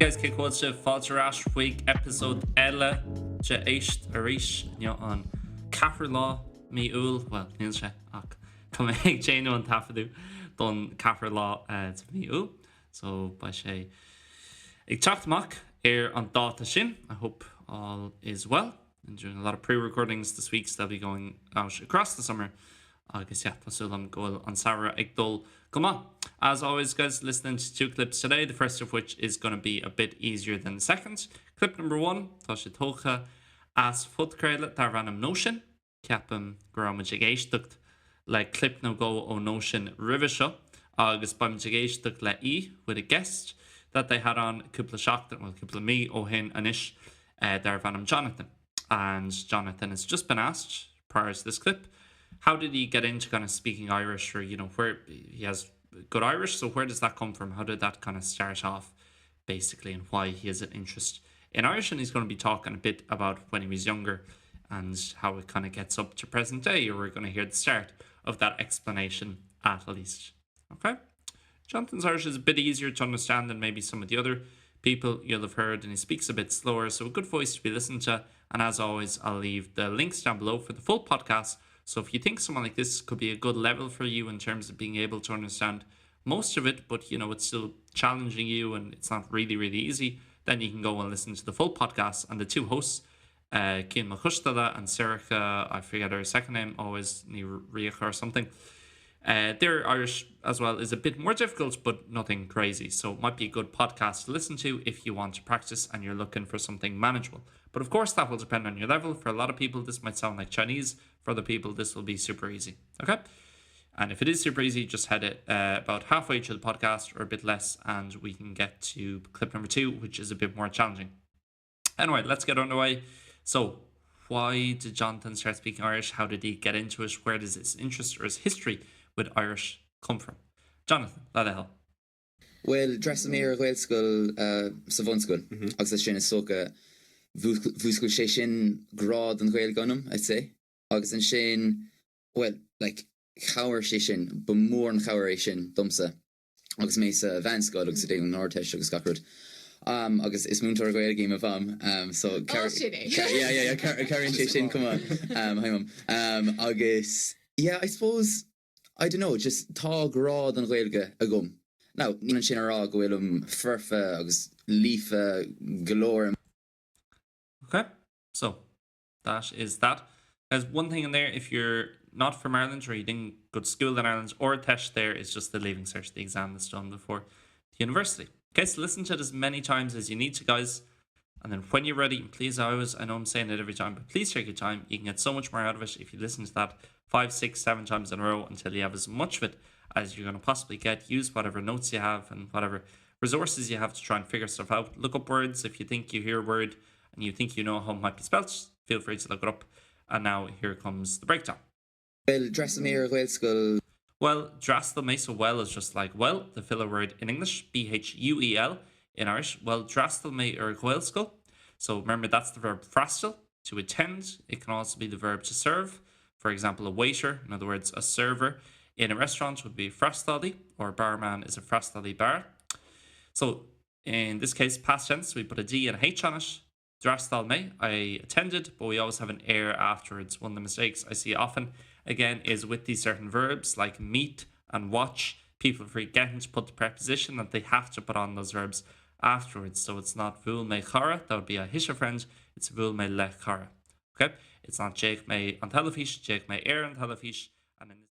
Guys cén chaoi a bhfuil sibh fáilte ar ais chuig episode eile de Éist Arís inniu an ceathrú lá mí Iúil, bhuel níl sé ach tá mé ag déanamh an taifeadadh don ceathrú lá de mhí Iúil so beidh sé ag teacht amach ar an dáta sin I hope all is well. Been doing a lot of pre-recordings this week so they'll be going out across the summer agus yeah, tá súil agam go bhfuil an samhradh ag dul go maith. As always guys, listening to two clips today, the first of which is gonna be a bit easier than the second. Clip number one, tá sé tógtha as phodchraoladh darb ainm Nóisean. Ceapaim go raibh muid ag éisteacht le clip nó dhó ó Nóisean roimhe seo agus beidh muid ag éisteacht le aoi with a guest that they had on cúpla seachtain, well cúpla mí ó shin anois darb ainm Jonathan. And Jonathan has just been asked prior to this clip, how did he get into kind of speaking Irish or you know where he has good Irish, so where does that come from? How did that kind of start off basically and why he has an interest in Irish and he's going to be talking a bit about when he was younger and how it kind of gets up to present day or we're going to hear the start of that explanation at least. Okay? Jonathan's Irish is a bit easier to understand than maybe some of the other people you'll have heard and he speaks a bit slower so a good voice to be listened to and as always I'll leave the links down below for the full podcast so if you think someone like this could be a good level for you in terms of being able to understand most of it but you know it's still challenging you and it's not really really easy then you can go and listen to the full podcast and the two hosts uh, Cian Mac Coisteala and Serica I forget her second name always Ní Riach or something Uh, their Irish as well is a bit more difficult but nothing crazy so it might be a good podcast to listen to if you want to practice and you're looking for something manageable. But of course that will depend on your level. For a lot of people this might sound like Chinese, for other people this will be super easy. Okay? And if it is super easy, just head it uh, about halfway through the podcast or a bit less and we can get to clip number 2, which is a bit more challenging. Anyway, let's get underway. So why did Jonathan start speaking Irish? How did he get into it? Where does his interest or his history with Irish come from? Jonathan, le do thoil. Bhuel, d'fhreastail mé ar Ghaelscoil sa bhunscoil agus as sin is dócha mhúscail sé sin grá don Ghaeilge ionam, I'd say. Agus ansin, bhuel, like, chabhair sé sin, ba mhór an chabhair é sin domsa. agus mé sa mheánscoil agus ag déanamh an Ardteist agus gach rud. Agus is múinteoir Gaeilge í mo mham so cabhraíonn sé sin chomh maith. Hi mum. Agus yeah I suppose I don't know just tá grá don Ghaeilge agam. Now níl ansin a rá go bhfuilim foirfe agus líofa go leor. Ok so that is that. There's one thing in there if you're not from Ireland or you didn't go to school in Ireland Ardteist there is just the leaving cert the exam that's done before the university. Okay, so listen to it as many times as you need to guys and then when you're ready please I always I know I'm saying it every time but please take your time you can get so much more out of it if you listen to that five six seven times in a row until you have as much of it as you're going to possibly get use whatever notes you have and whatever resources you have to try and figure stuff out look up words if you think you hear a word and you think you know how it might be spelt feel free to look it up and now here comes the breakdown. Bhuel, d'fhreastail mé ar Ghaelscoil. Bhuel, d'fhreastail mé so well is just like well, the filler word in English, B-H-U-E-L in Irish, bhuel, d'fhreastail mé ar Ghaelscoil. So remember that's the verb freastal, to attend. It can also be the verb to serve. For example, a waiter, in other words, a server in a restaurant would be freastalaí or barman is a freastalaí beáir. So in this case, past tense, we put a D and a H on it. D'fhreastail mé, I attended, but we always have an ar afterwards. One of the mistakes I see often, again, is with these certain verbs like meet and watch, people forgetting to put the preposition that they have to put on those verbs afterwards. So it's not bhuail mé cara, that would be I hit a friend, it's bhuail mé le cara. Okay? It's not d'fhéach mé an teilifís, d'fhéach mé ar an teilifís, and in this.